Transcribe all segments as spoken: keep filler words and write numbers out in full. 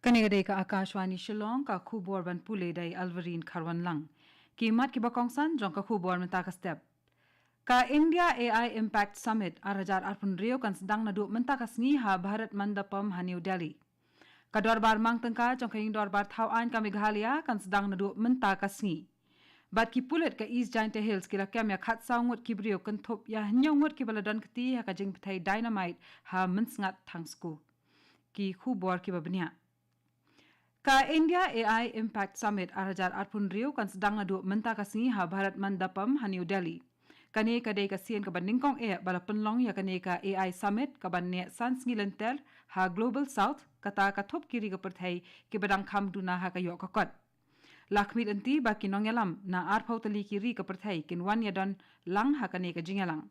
Kane ka dei ka Akashvani Shillong, ka khubor ban pule da i Alvarine Kharwanlang. Ki mat kiba kongsan jong ka khubor mynta ka step. Ka India A I Impact Summit ar hajar arphew hynriew kan sdang naduh mynta ka sngi ha Bharat Mandapam ha New Delhi. Ka dorbar mang tyngka jong ka ïing dorbar thaw aiñ ka Meghalaya kan sdang naduh mynta ka sngi. Bad ki pulit ka East Jaintia Hills ki la kem ïa khatsaw ngut ki briew kynthup ïa hynñiew ngut kiba la don kti ha ka jingpyrthei dynamite ha Mynsngat Thangsku. Ki khubor kiba bniah. Ka India A I Impact Summit ar hajar arphew hynriew kan sdang naduh mynta ka sngi ha Bharat Mandapam ha New Delhi. Kane ka dei ka sien kaba nyngkong eh ba la pynlong ïa kane ka A I Summit kaban neh san sngi lynter ha Global South, kata ka thup ki ri ka pyrthei kiba dang kham duna ha ka ïoh ka kot. La khmih lynti ba ki nongïalam na arphew tylli ki ri ka pyrthei kin wan ïadon lang ha kane ka jingïalang.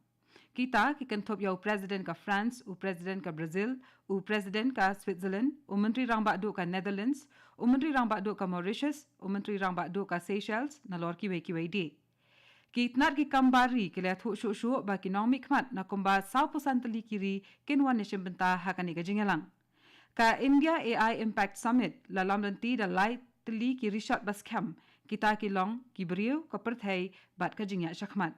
Kita ki kynthup ïa u President ka France, u President ka Brazil, u President ka Switzerland, u Myntri Rangbah Duh ka Netherlands, u Myntri Rangbah Duh ka Mauritius, u Myntri Rangbah Duh ka Seychelles, nalor kiwei kiwei de. Ki tnat ki kam bar ri ki la ïathuh shuh shuh ba ki nongmihkhmat na kumba sawphew san tylli ki ri kin wan ïashim bynta ha kane ka jingïalang. Ka India A I Impact Summit la lam lynti da lai tylli ki rishot ba skhem, kita ki long ki briew, ka pyrthei bad ka jingïaid shakhmat.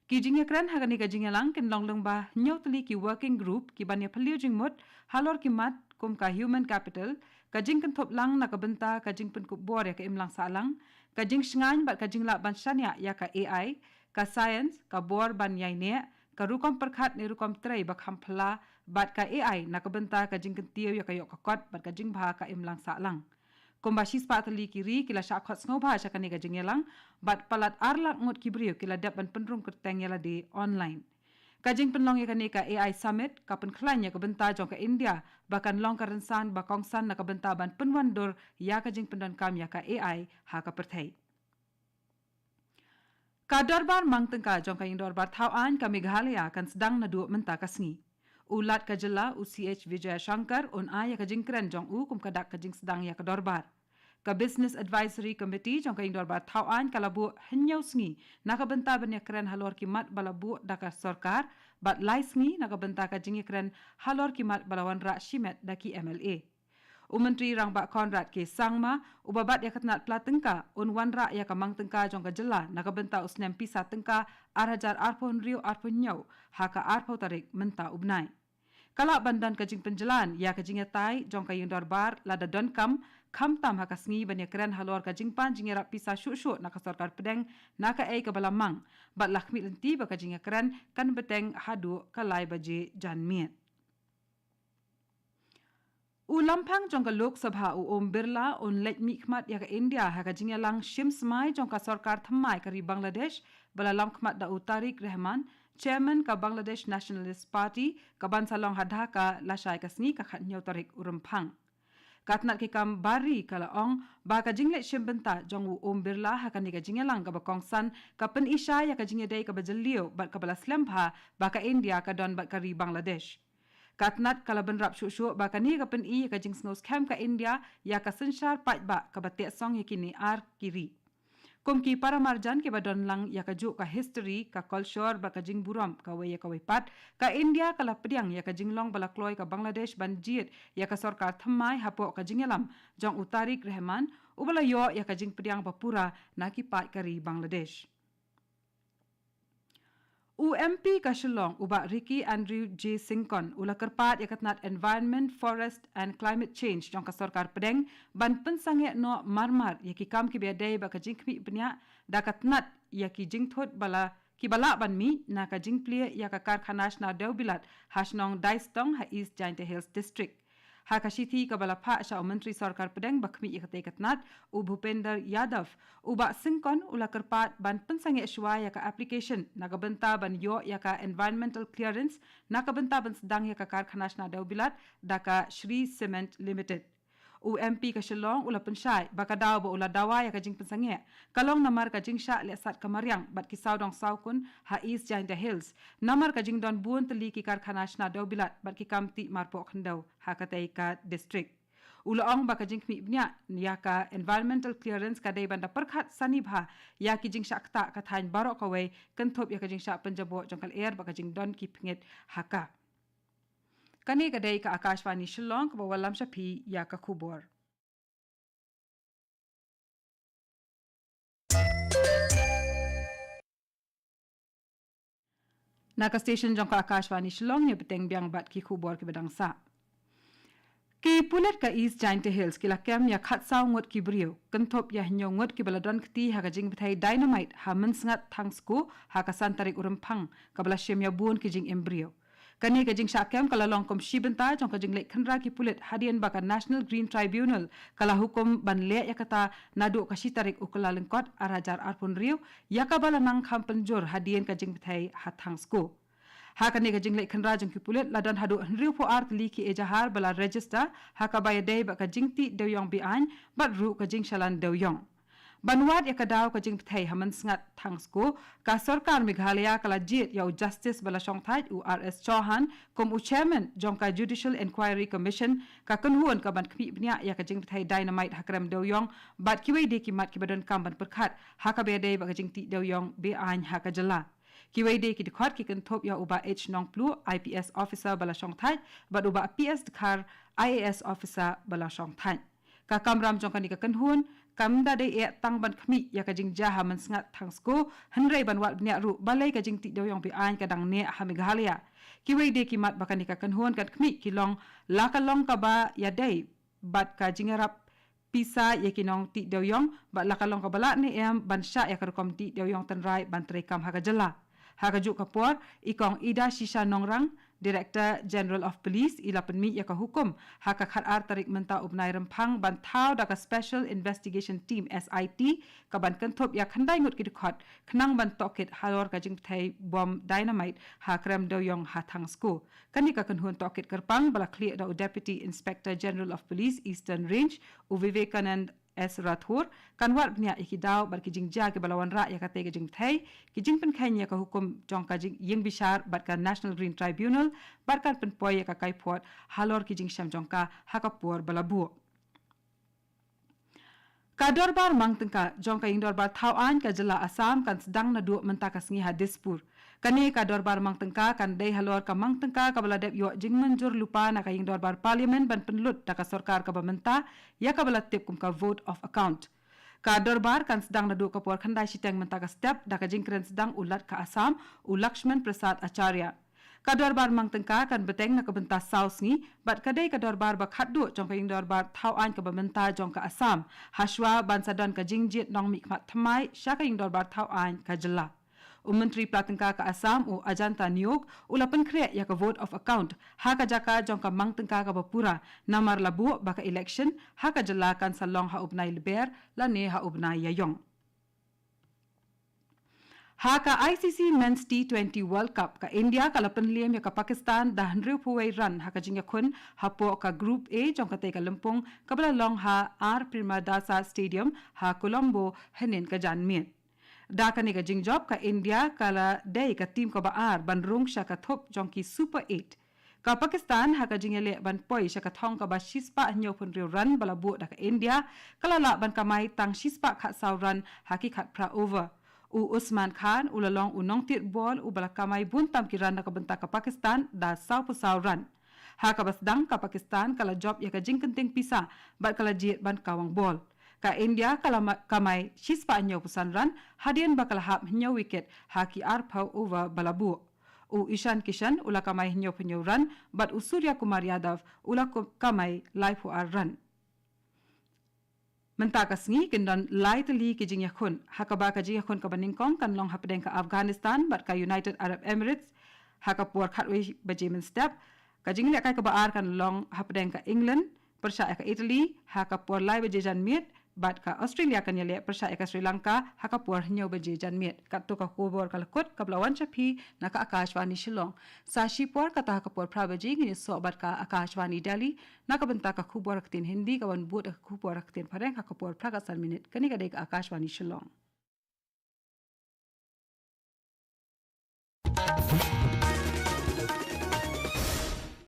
Ki jingïakren ha kane ka jingïalang kin long lyngba hynñiew tylli ki working group kiban ïaphylliew jingmut halor ki mat kum ka human capital, ka jingkynthup lang na ka bynta ka jingpynkup bor ïa ka imlang sahlang, ka jingshngaiñ bad ka jinglah ban shaniah ïa ka A I, ka science, ka bor ban ïaineh, ka rukom pyrkhat ne rukom trei ba kham phylla, bad ka A I na ka bynta ka jingkyntiew ïa ka ïoh ka kot bad ka jingbha ka imlang sahlang. Kumba shispah tylli ki ri ki la shah khot sngewbha sha kane ka jingïalang, bad palat ar lak ngut ki briew ki la dep ban pynrung kyrteng ïa lade online. Ka jingpynlong ïa kane ka A I Summit ka pynkhlaiñ ïa ka bynta jong ka India ba kan long ka rynsan ba kongsan na ka bynta ban pynwandur ïa ka jingpyndonkam ïa ka A I ha ka pyrthei. Ka dorbar mang tyngka jong ka ïing dorbar thaw aiñ ka Meghalaya kan sdang naduh mynta ka sngi. U Lat ka jylla, u C H Vijayashankar, un ai ïa ka jingkren jong u kum ka dak ka jingsdang ïa ka dorbar. Ka Business Advisory Committee jong ka ïing dorbar thaw aiñ ka la buh hynñiew sngi na ka bynta ban ïakren halor ki mat ba la buh da ka sorkar, bad lai sngi na ka bynta ka jingïakren halor ki mat ba la wanrah shimet da ki M L A. U Myntri Rangbah Conrad K Sangma, uba bat ïa ka tnat pla tyngka, un wanrah ïa ka mang tyngka jong ka jylla na ka bynta u snem pisa tyngka ar hajar arphew hynriew arphew hynñiew ha ka arphew tarik mynta u bnai. Ka lah ban don ka jingpynjlan ïa ka jingïatai jong ka ïing dorbar lada donkam, khamtam ha ka sngi ban ïakren halor ka jingpan jingïarap pisa shuh shuh na ka sorkar pdeng na kaei kaba la mang, bad la khmih lynti ba ka jingïakren kan bteng haduh ka lai baje janmiet. U lamphang jong ka Lok Sabha, u Om Birla, un leit mihkhmat ïa ka India ha ka jingïalang shim smai jong ka sorkar thymmai ka ri Bangladesh, ba la lamkhmat da u Tariq Rahman, chairman ka Bangladesh Nationalist Party, kaban sa long ha Dhaka lashai ka sngi ka khathynñiew tarik u Rymphang. Ka tnat ki kam bar ri ka la ong ba ka jingleit shim bynta jong u Om Birla ha kane ka jingïalang kaba kongsan ka pyni shai ïa ka jingïadei kaba jylliew bad kaba la slem bha ba ka India ka don bad ka ri Bangladesh. Ka tnat ka la bynrap shuh shuh ba kane ka pyni ïa ka jingsngewskhem ka India ïa ka synshar paidbah kaba teh song ïa kine ar ki ri. Kum ki paramarjan kiba don lang ïa kajuh ka history, ka kolshor bad ka jingburom kawei ïa kawei pat, ka India ka la pdiang ïa ka jinglong ba la kloi ka Bangladesh ban jied ïa ka sorkar thymmai hapoh ka jingïalam jong u Tariq Rahman, uba la ïoh ïa ka jingpdiang ba pura na ki paid ka ri Bangladesh. U M P ka Shillong, u Bah Ricky Andrew J Syngkon, u la kyrpad ïa ka tnat Environment, Forest and Climate Change jong ka sorkar pdeng ban pynsangeh noh marmar ïa ki kam kiba ïadei bad ka jingkhmih bniah da ka tnat ïa ki jingthut ba la, kiba lah ban mih na ka jingplie ïa ka karkhana shna dewbilat ha shnong Daistong ha East Jaintia Hills District. Ha ka shithi kaba la phah sha u Myntri Sorkar Pdeng ba khmih ïa katei ka tnat, u Bhupender Yadav, u Bah Syngkon u la kyrpad ban pynsangeh shuwa ïa ka application na ka bynta ban ïoh ïa ka environmental clearance na ka bynta ban sdang ïa ka karkhana shna dewbilat da ka Shree Cement Limited. U M P ka Shillong u la pynshai ba ka daw ba u la dawa ïa ka jingpynsangeh ka long namar ka jingshah lehsat ka mariang bad ki sawdong sawkun ha East Jaintia Hills, namar ka jingdon bun tylli ki karkhana shna dewbilat bad ki kam tih marpoh khyndew ha katei ka district. U la ong ba ka jingkhmih bniah ïa ka environmental clearance ka dei ban da pyrkhat sani bha ïa ki jingshah ktah ka thaiñ baroh kawei, kynthup ïa ka jingshah pynjaboh jong ka lyer bad ka jingdon ki pngit ha ka. Kane ka dei ka Akashvani Shillong kaba wallam sha phi ïa ka khubor. Na ka station jong ka Akashvani Shillong, ngi bteng biang bad ki khubor kiba dang sah. Ki pulit ka East Jaintia Hills ki la kem ïa khatsaw ngut ki briew, kynthup ïa hynñiew ngut kiba la don kti ha ka jingbthei dynamite ha Mynsngat Thangsko ha ka san tarik u Rymphang, kaba la shim ïa bun ki jingim briew. Kane ka jingshah kem ka la long kum shi bynta jong ka jingleit khynra ki pulit hadien ba ka National Green Tribunal ka la hukum ban leh ïa kata naduh ka shi tarik u Kyllalyngkot ar hajar arphew hynriew, ïa kaba la nang kham pynjur hadien ka jingbthei ha Thangsko. Ha kane ka jingleit khynra jong ki pulit la don haduh hynriewphew ar tylli ki ejahar ba la register, ha kaba ïadei bad ka jingtih dewïong be-aiñ bad ruh ka jingshalan dewïong. Ban wad ïa ka daw ka jingbthei ha Mynsngat Thangsko, ka sorkar Meghalaya ka la jied ïa u Justice ba la shongthait, u R S Chauhan, kum u Chairman jong ka Judicial Inquiry Commission, ka kynhun kaban khmih bniah ïa ka jingbthei dynamite ha krem dewïong bad kiwei de ki mat kiba donkam ban pyrkhat ha kaba ïadei bad ka jingtih dewïong be-aiñ ha ka jylla. Kiwei de ki dkhot ki kynthup ïa u Bah H Nongpluh, I P S officer ba la shongthait, bad u Bah P S Dkhar, I A S officer ba la shongthait. Ka kamram jong kane ka kynhun kam da dei eh tang ban khmih ïa ka jingjia ha Mynsngat Thangsko, hynrei ban wad bniah ruh balei ka jingtih dewïong be-aiñ ka dang neh ha Meghalaya. Kiwei de ki mat ba kane ka kynhun kan khmih ki long, la ka long kaba ïadei bad ka jingïarap pisa ïa ki nongtih dewïong, bad la ka long kaba lah ne em ban shah ïa ka rukom tih dewïong tynrai ban treikam ha ka jylla. Ha kajuh ka por, i Kong Idashisha Nongrang, Director General of Police, i la pynmih ïa ka hukum ha ka khatar tarik mynta u bnai Rymphang ban thaw da ka Special Investigation Team, S I T, kaban kynthup ïa khyndai ngut ki dkhot khnang ban tohkit halor ka jingbthei bom dynamite ha krem dewïong ha Thangsko. Kane ka kynhun tohkit kyrpang ba la khlieh da u Deputy Inspector General of Police, Eastern Range, u Vivekanand S Rathore, kan wad bniah ïa ki daw bad ki jingjia kiba la wanrah ïa katei ka jingbthei, ki jingpynkheiñ ïa ka hukum jong ka jing-, ïingbishar bad ka National Green Tribunal, bad kan pynpoi ïa ka kaiphod halor ki jingshem jong ka ha ka por ba la buh. Ka dorbar mang tyngka jong ka ïing dorbar thaw aiñ ka jylla Assam kan sdang naduh mynta ka sngi ha Dispur. Kane ka dorbar mang tyngka kan dei halor ka mang tyngka kaba la dep ïoh jingmynjur lypa na ka ïing dorbar Parliament ban pynlut da ka sorkar kaba mynta, ïa kaba la tip kum ka vote of account. Ka dorbar kan sdang naduh ka por khyndai shiteng mynta ka step da ka jingkren sdang u Lat ka Assam, u Lakshman Prasad Acharya. Ka dorbar mang tyngka kan bteng na ka bynta saw sngi, bad ka dei ka dorbar ba khatduh jong ka ïing dorbar thaw aiñ kaba mynta jong ka Assam, hashwa ban sa don ka jingjied nongmihkhmat thymmai sha ka ïing dorbar thaw aiñ ka jylla. U Myntri Pla Tyngka ka Assam, u Ajanta Neog, u la pynkhreh ïa ka vote of account ha ka jaka jong ka mang tyngka kaba pura, namar la buh ba ka election ha ka jylla kan sa long ha u bnai Lber lane ha u bnai Ïaïong. Ha ka I C C Men's T twenty World Cup, ka India ka la pynliem ïa ka Pakistan da hynriewphew wei run ha ka jingïakhun hapoh ka Group A jong katei ka lympung, kaba la long ha R Premadasa Stadium ha Colombo hynnin ka janmiet. Da kane ka jingjop, ka India ka la dei ka team kaba ar ban rung sha ka thup jong ki Super Eight. Ka Pakistan ha ka jingïaleh ban poi sha ka thong kaba shispah hynñiewphew hynriew run ba la buh da ka India, ka la lah ban kamai tang shispah khatsaw run ha ki khatphra over. U Usman Khan u la long u nongtied bol uba la kamai bun tam ki run na ka bynta ka Pakistan da sawphew saw run. Ha kaba sdang, ka Pakistan ka la jop ïa ka jingkynting pisa bad ka la jied ban kawang bol. Ka India ka la ma-, kamai shispah hynñiewphew san run hadien ba ka la hap hynñiew wicket ha ki arphew over ba la buh. U Ishan Kishan u la kamai hynñiewphew hynñiew run bad u Surya Kumar Yadav u la ku-, kamai laiphew ar run. Mynta ka sngi kin don lai tylli ki jingïakhun, ha kaba ka jingïakhun kaba nyngkong kan long hapdeng ka Afghanistan bad ka United Arab Emirates ha ka por khatwei baje mynstep. Ka jinglehkai kaba ar kan long hapdeng ka England pyrshah ïa ka Italy ha ka por lai baje janmiet, bad ka Australia kan ïaleh pyrshah ïa ka Sri Lanka ha ka por hynñiew baje janmiet. Katto ka khubor ka la kut kaba la wan sha phi na ka Akashvani Shillong. Sa shipor kata ha ka por phra baje ngin ïasoh bad ka Akashvani Delhi na ka bynta ka khubor ha ka ktien Hindi, kaban bud ka khubor ha ka ktien Phareng ha ka por phra ka san minit. Kane ka dei ka Akashvani Shillong.